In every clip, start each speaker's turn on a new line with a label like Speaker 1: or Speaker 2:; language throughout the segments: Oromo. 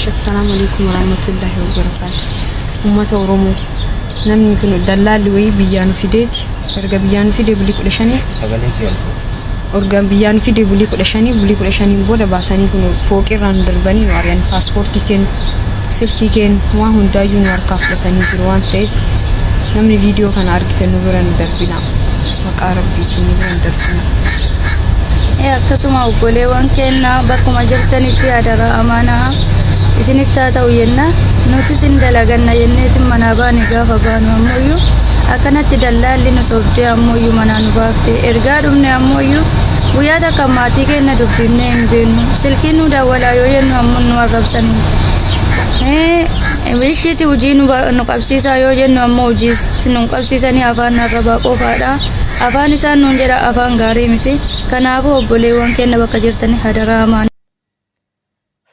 Speaker 1: Assalaamu alaikum warahmatullahi wabarakaatu. Uummata Oromoo namni kun dallaalli wayii biyyaa nu fideeti. Erga biyyaa nu fidee bulii 15
Speaker 2: Sagalee kee ol fuudhi.
Speaker 1: Erga biyyaa nu fidee bulii 15 bulii 15n booda baasanii kun fooqirraa nu darbanii nu ari'an paaspoortii keenya silkii keenya waan hundaayyuu nu harkaa fudhatanii jiru waan ta'eef namni viidiyoo kana argitan nu bira nu darbinaa. Maqaa Rabbiitiin nu bira nu darbinaa.
Speaker 3: Akkasuma obboleewwan keenya bakkuma jirtanitti hadaraa amaanaa isinitti haa ta'u jenna. Nuti isin dalaganna jenneetiin manaa baane. Gaafa baanu ammoyyuu akkanatti dallaalli nu sobdee ammoyyuu manaa nu baafte. Ergaa dhumne ammoyyuu guyyaa takka maatii keenya dubbifnee hin beeknu. Silkiin nu dawwalaa yoo jennu ammoo nu arrabsanii. Ishiiti hojii nu qabsiisaa yoo jennu ammoo hojii nu qabsiisanii afaan arrabaa qofaadha. Afaan isaan nuun jedha afaan gaarii miti. Kanaafuu obboleewwan keenya bakka jirtanii hadaraa amaanaa.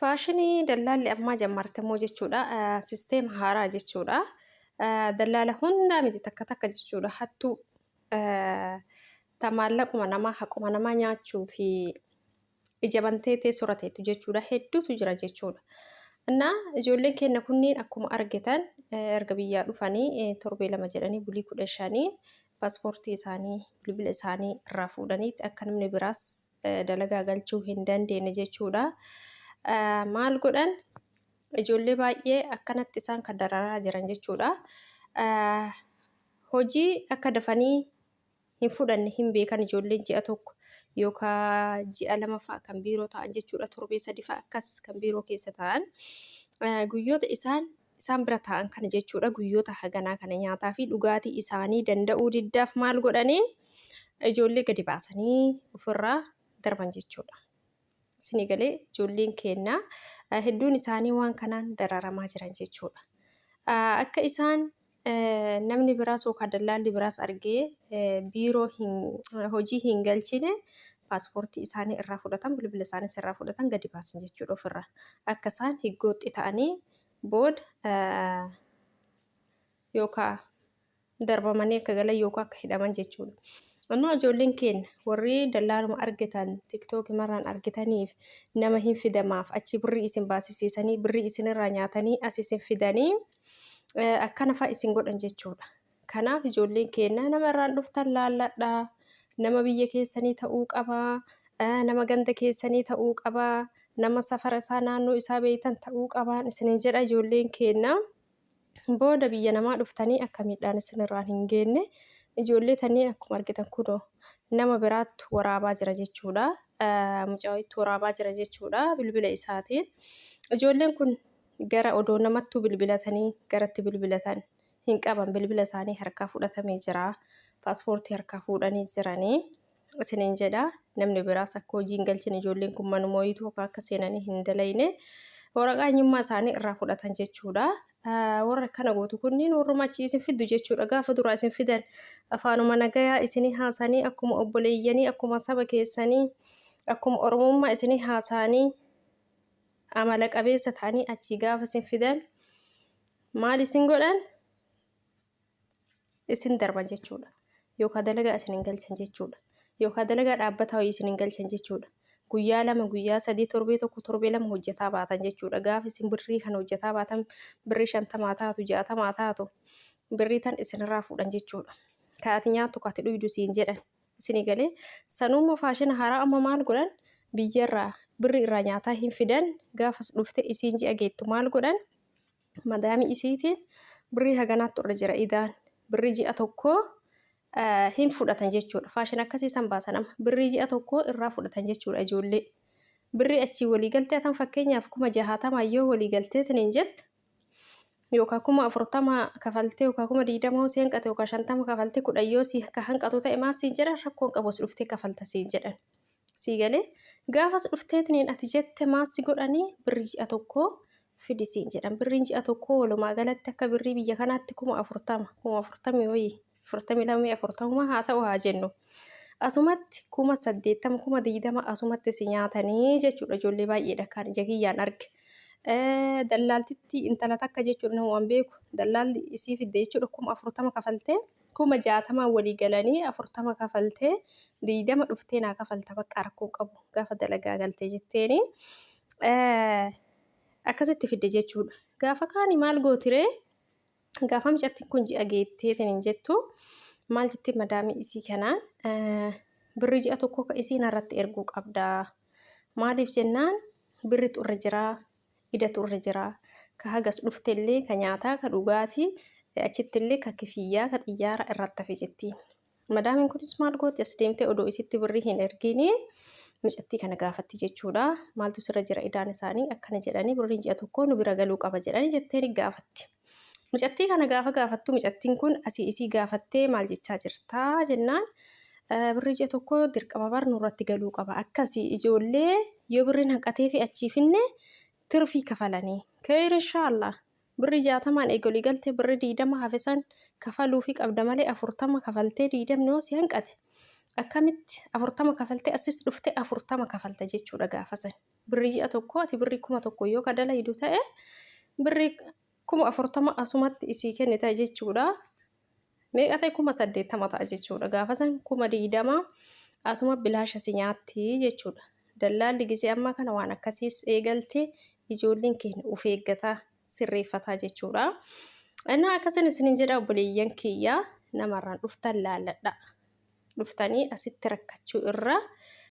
Speaker 4: Faashinii dallaalli ammaa jammarte immoo jechuudha. Sisteema haaraa jechuudha. Dallaala hundaa miti takka takka jechuudha. Hattuu ta maallaquma namaa haquma namaa nyaachuu fi ija bantee teessoorra teettu jechuudha. Hedduutu jira jechuudha. Innaa ijoolleen keenya kunniin akkuma argitan erga biyyaa dhufanii torbee 2 jedhanii bulii 15 paaspoortii isaanii bilbila isaanii irraa fuudhaniitti akka namni biraas dalagaa galchuu hin dandeenye jechuudha. Maal godhan ijoollee baay'ee akkanatti isaan kan dararaa jiran jechuudha. Hojii akka dafanii hin fudhanne hin beekan ijoolleen ji'a 1 yookaan ji'a 2 fa'a kan biiroo ta'an jechuudha. Torbee 3 fa'a akkas kan biiroo keessa ta'an guyyoota isaan isaan bira taa'an kana jechuudha. Guyyoota haganaa kana nyaataa fi dhugaatii isaanii danda'uu diddaaf maal godhanii ijoollee gadi baasanii ofirraa darban jechuudha. Isinii galee ijoolleen keenya hedduun isaanii waan kanaan dararamaa jiran jechuudha. Akka isaan namni biraas yookaan dallaalli biraas argee biiroo hin hojii hin galchine paaspoortii isaanii irraa fudhatan bilbila isaaniis irraa fudhatan gadi baasan jechuudha ofirraa. Akka isaan higgooxxi ta'anii booda yookaan darbamanii akka galan yookaan akka hidhaman jechuudha. Ammoo ijoolleen keenya warri dallaaluma argitan tiktookii marraan argitaniif nama hin fidamaaf achi birrii isin baasisiisanii birrii isinirraa nyaatanii as isin fidanii akkana fa'a isin godhan jechuudha. Kanaaf ijoolleen keenya nama irraan dhuftan laalladhaa. Nama biyya keessanii ta'uu qabaa. Nama ganda keessanii ta'uu qabaa. Nama safara isaa naannoo isaa beektan ta'uu qabaan isinin jedha ijoolleen keenya. Booda biyya namaa dhuftanii akka miidhaan isinirraan hin geenne ijoollee tanniin akkuma argitan kunoo nama biraattu waraabaa jira jechuudha. Mucaa wayiitu waraabaa jira jechuudha bilbila isaatiin. Ijoolleen kun gara odoo namattuu bilbilatanii garatti bilbilatan hin qaban bilbila isaanii harkaa fudhatamee jira. Paaspoortii harkaa fuudhanii jiranii. Isiniin jedha namni biraas akka hojii hin galchine ijoolleen kun manuma wayiitu akka seenanii hin dalayne waraqaa eenyummaa isaanii irraa fudhatan jechuudha. Warra akkana gootu kunniin warruma achii isin fiddu jechuudha. Gaafa duraa isin fidan afaanuma nagayaa isinii haasanii akkuma obboleeyyanii akkuma saba keessanii akkuma oromummaa isinii haasa'anii amala qabeessa ta'anii achii gaafa isin fidan maal isin godhan? Isin darban jechuudha. Yookaan dalagaa isin hin galchan jechuudha. Yookaan dalagaa dhaabbataa wayii isin hin galchan jechuudha. Guyyaa 2 guyyaa 3 torbee 1 torbee 2 hojjetaa baatan jechuudha. Gaafa isin birrii kana hojjetaa baatan birrii 50 taatu 60 taatu birrii tan isinirraa fuudhan jechuudha. Ka ati nyaattu ka ati dhuydu siin jedhan. Isinii galee sanuummoo faashina haaraa amma maal godhan biyyarraa birrii irraa nyaataa hin fidan gaafas dhufte isiin ji'a geettu maal godhan madaamii isiitiin birrii haganaattu irra jira idaan birrii ji'a tokkoo hin fudhatan jechuudha. Faashin akkasii san baasan amma birrii ji'a tokkoo irraa fudhatan jechuudha ijoollee. Birrii achii walii galtee atan fakkeenyaaf 60,000 yoo walii galteetiin hin jette yookaan 40,000 kafaltee yookaan 20,000 yoo si hanqate yookaan 50 kafaltee 10 yoo si ka hanqatu ta'e maal siin jedhan rakkoon qabu as dhuftee kafalta siin jedhan. Sii galee gaafas dhufteetiniin ati jette maal si godhanii birrii ji'a tokkoo fidi siin jedhan. Birriin ji'a tokkoo walumaa galatti akka birrii biyya kanaatti 40,000 40,000 wayii 42 40 haa ta'u haa jennu. Asumatti 80,000 20,000 asumatti si nyaatanii jechuudha ijoollee baay'eedha kan ija kiyyaan arge. Dallaaltitti intala takka jechuudha nama waan beeku dallaalli isii fidde jechuudha 40,000 kafaltee 60,000 walii galanii 40 kafaltee 20 dhuftee naa kafalta bakka rakkoo qabu gaafa dalagaa galtee jetteeni. Akkasitti fidde jechuudha. Gaafa kaani maal gootiree, gaafa mucattiin kun ji'a geetteetiin hin jettu, maal jetti madaamii isii kanaan? Birrii ji'a tokko ka isiin irratti erguu qabdaa. Maaliif jennaan, birritu irra jiraa, idatu irra jiraa. Ka hagas dhuftellee ka nyaataa, ka dhugaatii, achittillee ka kifiyyaa, ka xiyyaara irratti hafe jettiin. Madaamiin kunis maal gooti? As deemtee odoo isitti birrii hin erginii mucattii kana gaafatti jechuudha. Maaltu sirra jira, idaan isaanii akkana jedhanii, birriin ji'a tokko nu bira galuu qaba jedhanii jetteen gaafatti. Mucattii kana gaafa gaafattu, mucattiin kun asii isii gaafattee maal jechaa jirtaa jennaan, birrii ji'a tokko dirqama bar nurratti galuu qaba. Akkasii ijoollee yoo birriin hanqatee fi achii finne tirfii kafalanii. Keeyir inshaallah. Birrii 60n eegolii galtee birrii 20 hafe san kafaluufii qabda malee, 40 kafaltee 20 yoo si hanqate, akkamitti 40 kafaltee asis dhuftee 40 kafalta jechuudha gaafa san. Birrii ji'a tokko ati birrii 1000 yoo ka dalaydu ta'e, birrii 40,000 asumatti isii kennita jechuudha. Meeqa ta'e? 80,000 ta'a jechuudha. Gaafa san 20,000 asuma bilaasha si nyaatti jechuudha. Dallaalli gisee ammaa kana waan akkasiis eegalte, ijoolleen keenya of eeggataa sirreeffataa jechuudha. Innaa akkasin isinin jedha, obboleeyyan kiyya, namarraan dhuftan laalladha. Dhuftanii asitti rakkachuu irra